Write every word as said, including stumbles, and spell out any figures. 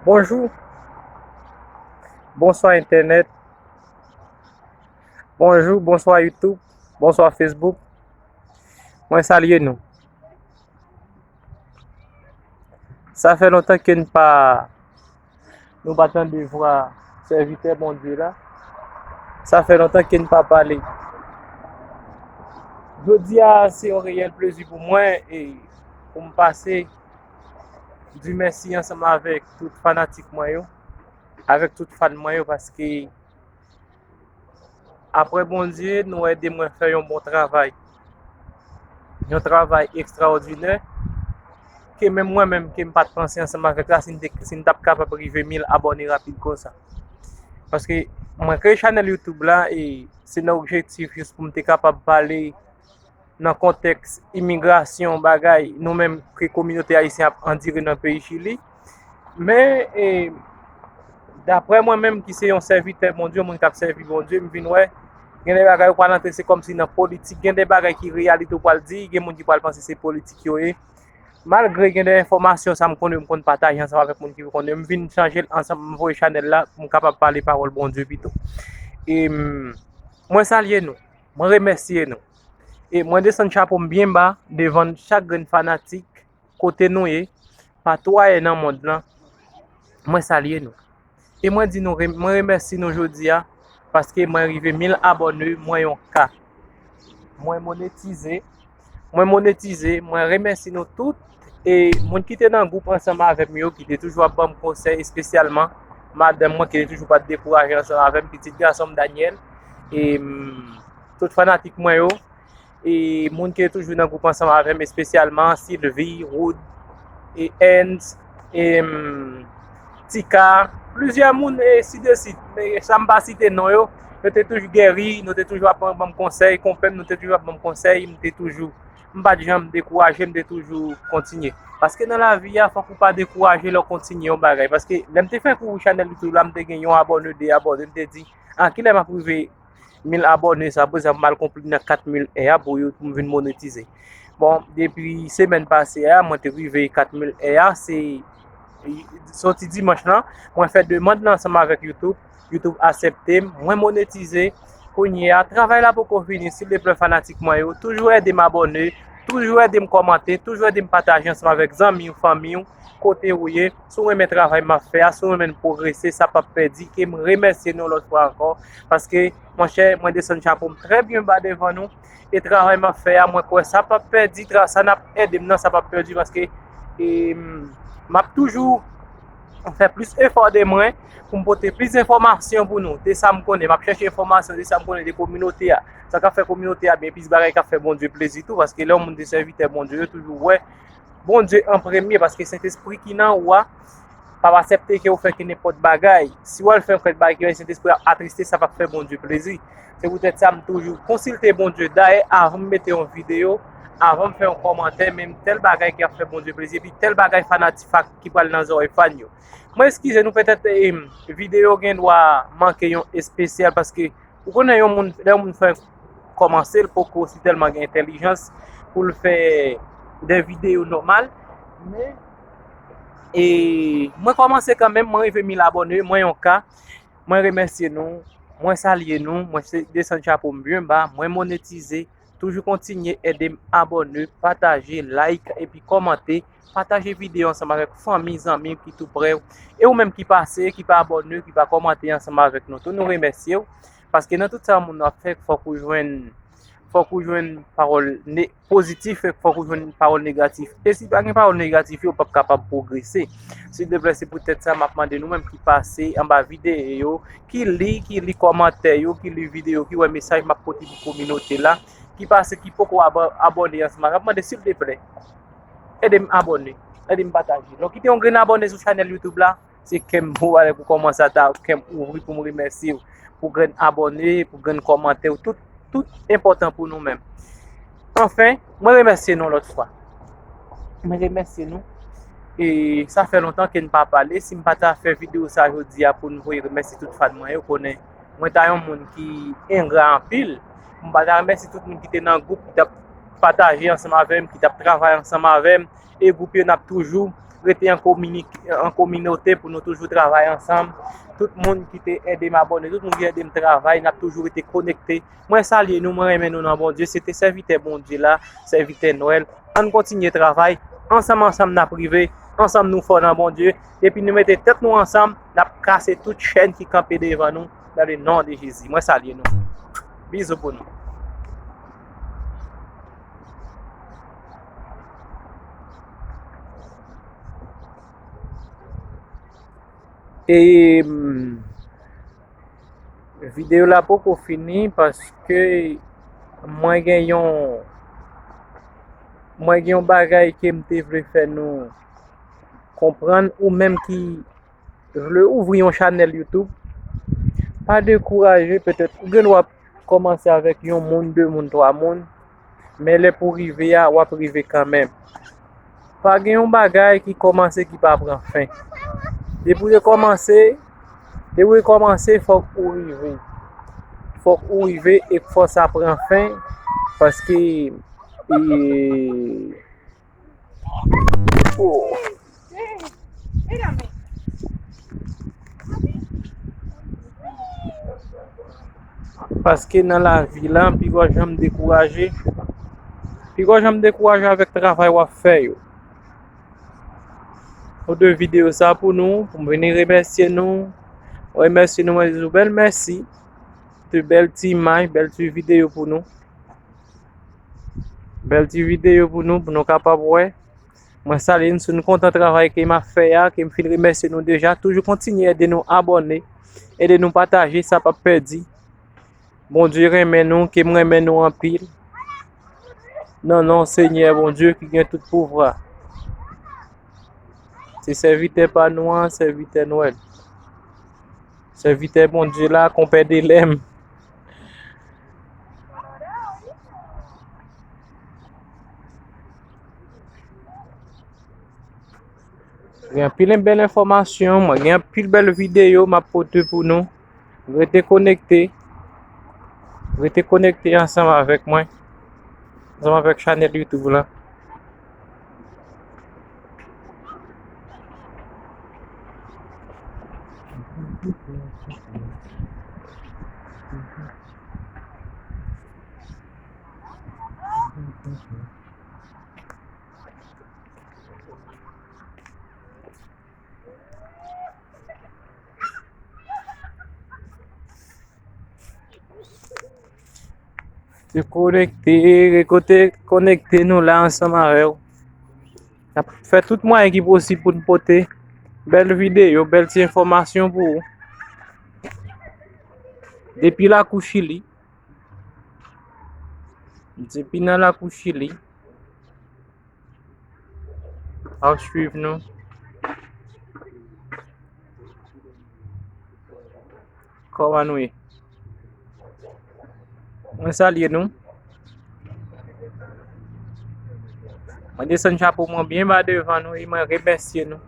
Bonjou, bonswa entènèt, bonjou, bonswa YouTube, bonswa Facebook. Mwen salye nou. Sa fè lontan ke n pa, nou pa tande vwa sèvitè Bondye la. Sa fè lontan ke n pa pale. Jodi a, se yon reyèl plezi pou mwen e pou m pase di mèsi ansanm avèk tout fanatik mwen yo, avèk tout fan mwen yo, paske apre Bondye, nou ede mwen fè yon bon travay. Yon travay ekstraòdinè, ke menm mwen menm, ke m pa t panse ansanm avèk la, si n te, si n t ap kapab rive mil abòne rapid konsa. Paske mwen kreye chanèl YouTube la, e se nan objektif jis pou m te kapab pale nan kontèks imigrasyon, bagay nou menm ke kominote ayisyen ap andire nan peyi Chili. Men, e, daprè mwen menm ki se yon sèvitè Bondye, yon moun k ap sèvi Bondye, m vin wè, gen de bagay ou pral antre, se kòmsi nan politik, gen de bagay ki reyalite ou pral di, gen moun ki pral panse se politik yo ye. Malgre gen de enfòmasyon sa m konnen, m konn pataje ansanm avèk moun ki konnen, m vin chanje l ansanm, m voye chanèl la, pou m kapab pale pawòl Bondye pito. E, m, mwen salye nou, mwen remèsye nou. E mwen desann chapo m byen ba devan chak grenn fanatik, kote nou ye, patou ayè nan mond lan, mwen salye nou. E mwen di nou, re- mwen remèsye nou jodi a, paske mwen rive mil abòne, mwen yon K. Mwen monetize, mwen monetize, mwen remèsye nou tout. E moun ki te nan gwoup ansanm avè m yo, ki te toujou ap ban m konsèy, espesyalman madanm mwen, ki te toujou pa t dekouraje ansanm avè m, pitit gason m Daniel, e, m, tout fanatik mwen yo, e moun ki te toujou nan gwoup ansanm avè m, espesyalman Sylvie, Wood, e Ernst, e, m, Tika, plizyè moun, e si de sit. Men sa m pa site non yo, yo te toujou Gary, nou te toujou ap ban m konsèy, konpè m, nou te toujou ap ban m konsèy, m te toujou, m pa t janm dekouraje, m te toujou kontinye. Paske nan lavi a, fòk ou pa dekouraje lè w kontinye yon bagay. Paske lè m te fèk ouvri chanèl YouTube la, m te gen yon abòne, de abòne, m te di, a kilè m ap rive mil abòne sa, apre sa, m al konpli nan kat mil è a pou yo, pou m vin monetize. Bon, depi semèn pase a, mwen te rive kat mil è a, se soti dimanch lan, mwen fè demann lan ansanm avèk YouTube, YouTube aksepte m, mwen monetize. Kounye a, travay la poko fini, silvouplè fanatik mwen yo, toujou ede m abòne, toujou ede m kòmante, toujou ede m pataje ansanm avèk zanmi w, fanmi w, kote ou ye, si w renmen travay m ap fè a, si w renmen n pwogrese, sa p ap pèdi, e m remèsye nou yon lòt fwa ankò, paske, monchè, mwen desann chapo m trè byen ba devan nou, e travay m ap fè a, mwen kwè sa p ap pèdi, tra- sa n ap ede m nan, sa p ap pèdi, paske, e, m, m ap toujou fè plis efò de mwen pou m pote plis enfòmasyon pou nou, de sa m konnen, m ap chèche enfòmasyon de sa m konnen de kominote a, sa k ap fè kominote a byen, plis bagay k ap fè Bondye plezi tou, paske lè yon moun se sèvitè Bondye, yo toujou wè Bondye an premye, paske Sentespri ki nan ou a p ap aksepte ke w fè ki nenpòt bagay. Si w al fè yon kèk bagay ki fè Sentespri a atriste, sa p ap fè Bondye plezi. Se poutèt sa, m toujou konsilte Bondye. Dayè, avan m mete yon videyo, avan m fè yon kòmantè, men m tèl bagay ki ap fè Bondye plezi, epi tèl bagay fanatik ki pral nan zòrèy fan yo. Mwen eskize nou, petèt, em, videyo gen dwa manke yon espesyal, paske ou konnen yon moun, lè yon moun fè kòmanse, l poko si tèlman gen entèlijans pou l fè de videyo nòmal. Men, e, mwen kòmanse kanmenm, mwen rive mil abòne, mwen yon K. Mwen remèsye nou, mwen salye nou, mwen se- desann chapo m byen ba, mwen monetize, toujou kontinye ede m abòne, pataje, like, epi kòmante, pataje videyo ansanm avèk fanmi, zanmi ki tou prè w. E ou menm ki pase, ki pa abòne, ki pa kòmante ansanm avèk nou tou, nou remèsye w. Paske nan tout sa moun ap fè, fòk ou jwenn, fòk ou jwenn pawòl ne- pozitif, fòk ou jwenn pawòl negatif. E si pa gen pawòl negatif yo, w p ap kapab pwogrese. Silvouplè, se poutèt sa m ap mande nou menm ki pase anba videyo, ki li, ki li kòmantè yo, ki li videyo, ki wè mesaj m ap pote pou kominote la, ki pase, ki poko aba- abòne ansanm avè m, m ap mande silvouplè, ede m abòne, ede m pataje. Lè w kite yon grenn abòne sou chanèl YouTube la, se kè m pou ale pou kòmanse ata, kè m ouvri pou m remèsye w pou grenn abòne, pou grenn kòmantè w, tout, tout enpòtan pou nou menm. Anfen, mwen remèsye nou lòt fwa. Mwen remèsye nou. E sa fè lontan ke n pa pale. Si m pa ta fè videyo sa jodi a pou n voye remèsye tout fan mwen yo, konnen mwen ta yon moun ki engra anpil. M pa ta remèsye tout moun ki te nan gwoup, ki t ap pataje ansanm avè m, ki t ap travay ansanm avè m. E gwoup yo n ap toujou rete an komini-, an kominote pou nou toujou travay ansanm. Tout moun ki te ede m abòne, tout moun ki ede m travay, n ap toujou rete konekte. Mwen salye nou, mwen renmen nou nan Bondye. Se te sèvitè Bondye la, sèvitè Nwèl. Ann kontinye travay. Ansanm, ansanm, n ap rive. Ansanm, nou fò nan Bondye. Depi nou mete tèt nou ansanm, n ap kase tout chèn ki kanpe devan nou, dans le nom de Jésus. Mwen salye nou. Bizou pou nou. E, mm, videyo la poko fini paske mwen gen yon, mwen gen yon bagay ke m te vle fè nou konprann, ou menm ki vle ouvri yon chanèl YouTube, pa dekouraje, petèt ou gen dwa kòmanse avèk yon moun, de moun, twa moun, men lè pou rive a, w ap rive kanmenm. Pa gen yon bagay ki kòmanse ki pa pran fen. Depi w te kòmanse, depi w te kòmanse, fòk ou rive. Fòk ou rive e fò sa pran fen, paske, e, oh. Paske nan lavi la, pi gwo janm dekouraje. Pi gwo janm dekouraje avèk travay w ap fè yo. Ou de videyo sa pou nou, pou m vini remèsye nou. Remèsye nou, mwen di nou bèl mèsi. De bèl ti imaj, bèl ti videyo pou nou. Bèl ti videyo pou nou, pou nou kapab wè. Mwen salye nou, si nou kontan travay ke m ap fè a, ke m fin remèsye nou deja, toujou kontinye ede nou abòne, ede nou pataje, sa p ap pèdi. Bondye renmen nou, ke m renmen nou anpil. Nan non Senyè Bondye ki gen tout pouvwa. Se sèvitè pa nou an, sèvitè Nwèl. Sèvitè Bondye la, konpè Delèm. Gen anpil bèl enfòmasyon, mwen gen anpil bèl videyo m ap pote pou nou. Rete konekte. Rete konekte ansanm avèk mwen. Ansanm avèk chanèl YouTube la. Se konekte, rekote, konekte nou la ansanm avè w. N ap fè tout mwayen ki posib pou n pote bèl videyo, bèl ti enfòmasyon pou ou. Depi lakou Chili. Depi nan lakou Chili. Ap swiv nou. Kòman nou ye? Mwen salye nou. Mwen desann chapo mwen byen ba devan nou e mwen remèsye nou.